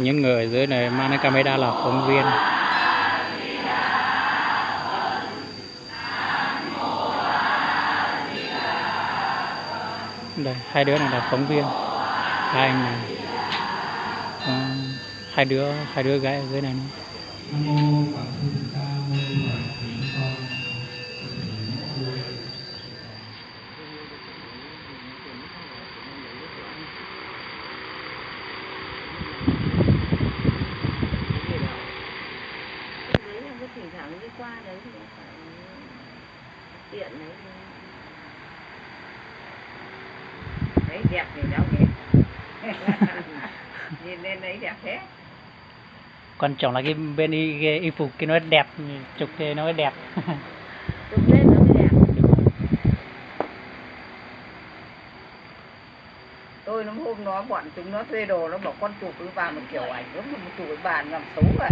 Những người ở dưới này mang cái camera là phóng viên. Đây, hai đứa này là phóng viên. Hai anh này. Ờ, hai đứa, hai đứa gái ở dưới này nữa. Thỉnh thoảng đi qua đấy thì phải tiện đấy. Đấy, đẹp thì đéo đẹp. Nhìn lên đấy đẹp thế. Quan trọng là cái bên y, cái y phục kia nó đẹp, chụp thì nó mới đẹp. Chụp lên nó mới đẹp. Đúng rồi. Tôi nó hôm đó bọn chúng nó thuê đồ, nó bảo con chụp với bà một kiểu ảnh, nó một chụp với bà làm xấu à.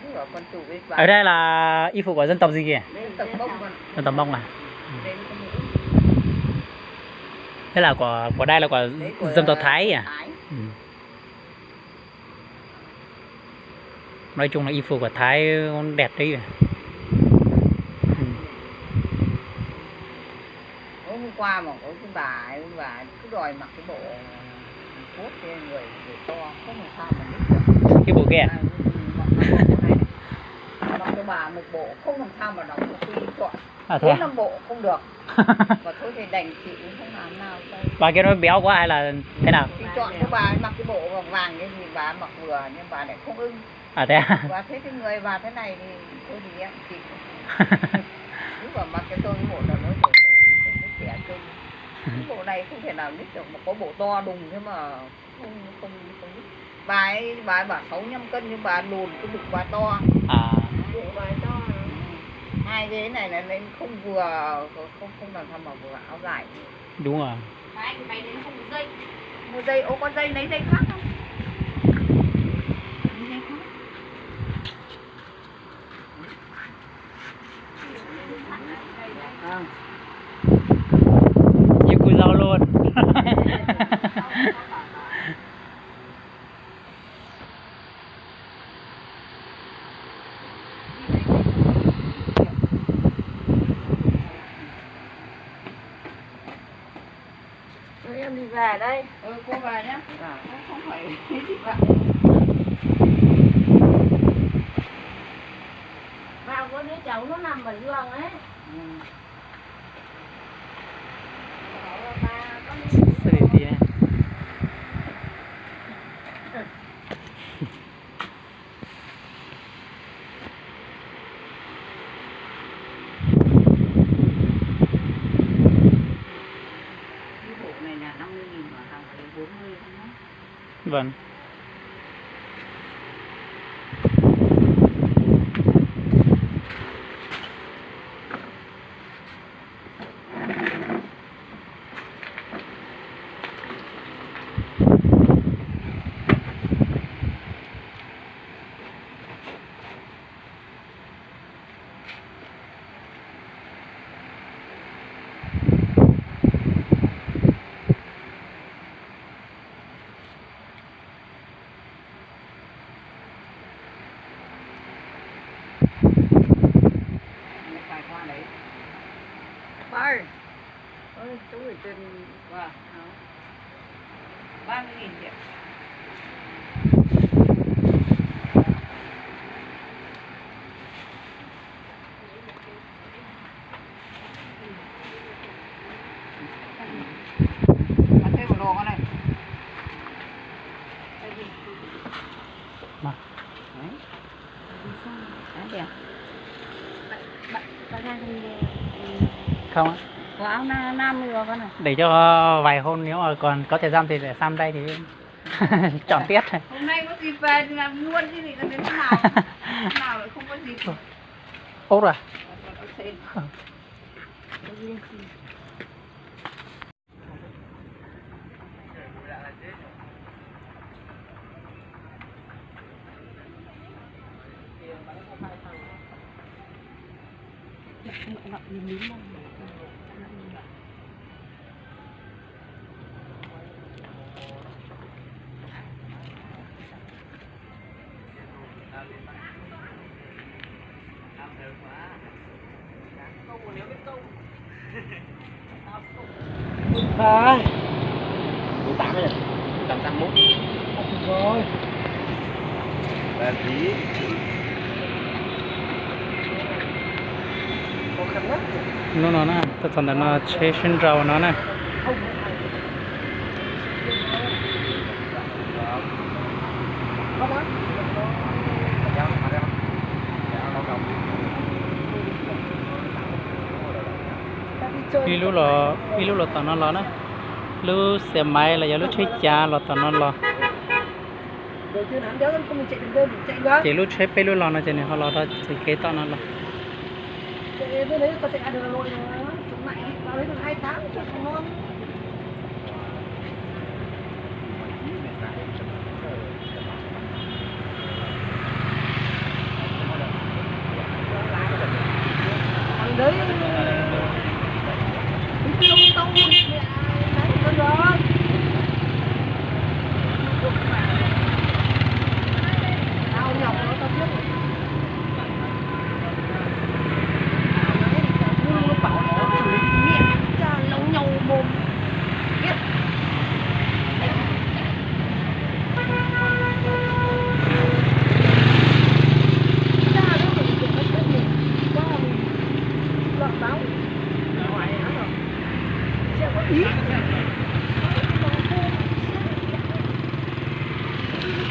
Nó bảo con chụp với bà. Ở đây là y phục của dân tộc gì kìa? Dân tộc Mông mà. Dân tộc Mông à? Đây nó có một Thế là của của đây là của Đấy, của dân tộc Thái à? Thái. Ừ. Nói chung là y phục của Thái cũng đẹp đấy. Ừ. Hôm qua mà có cái bà ấy, bà cứ đòi mặc cái bộ Hàn Quốc kia, người người to không làm sao mà biết được. Cái bộ kia? À, ừ, ừ, mặc, mặc bộ này này. Mặc cho bà một bộ không làm sao mà đọc được cái chọn. À, thế à? Bốn năm bộ không được. Mà thôi thì đành chịu, không làm nào đâu. Bà kia nó béo quá hay là thế nào? Thì chọn cho bà ấy mặc cái bộ vàng vàng cái gì bà ấy mặc vừa nhưng bà lại không ưng. À, thế à? Bà thấy cái người bà thế này thì thôi thì em chịu. Cứ bảo mặc cho tôi cái bộ nào nó nổi nổi, không có trẻ trung. Cái bộ này không thể nào nít được, mà có bộ to đùng thế mà không, không, không nít. Bà ấy, bà ấy bảo sáu mươi lăm cân nhưng bà đùn cái bụng bà to. À. Bụng bà to. Hai cái này là nên không vừa, không, không làm sao mà vừa áo dài. Đúng rồi. Mày, mày đến không có dây. Mua dây, ô, có dây, lấy dây khác không? Lấy dây khác. Như cô dâu luôn. Thôi em đi về đây. Ừ, cô về nhá. Vâng. Không, không phải đi vào. Vào có đứa cháu nó nằm ở giường ấy. Ừ. Sao đi tí này? Cái bộ này là năm mươi nghìn mà hàng phải bốn mươi không á. Vâng. Phải qua đấy. Ba ơi. Ôi, chú gửi tiền quà. Ba mươi nghìn triệu. Ăn thêm một đồ con này. Mà. Đấy. Không á. Có áo na-, nam nữa con này. Để cho vài hôm nếu mà còn có thời gian thì để sang đây thì chọn tiếp. Hôm nay có gì về thì làm luôn chứ gì, còn đến hôm nào. Hôm nào lại không có gì. Ốt rồi. Ờ, còn có thêm. Ai. Mười tám này. Tám trăm mốt. Ôi, trời ơi. Ba tí. Khó khăn lắm. Hnub no na, tuaj txog ntawm no tsheb sib nraus no na. Ib lub los, ib lub los tom no los na. Lub xe máy los yog lub tsheb cav los tom no los. Ces lub tsheb peb lub los no ces nws ho los rau txoj kev tom no los.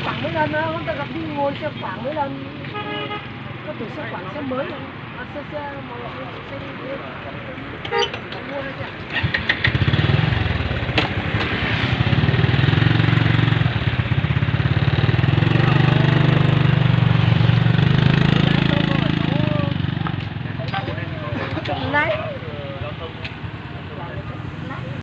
Khoảng mấy lần đó, con ta gặp đi ngồi xe khoảng mấy lần. Có chủ xe khoảng xe mới mà. À, xe, xe mà xe đi mua đây kìa. Đấy.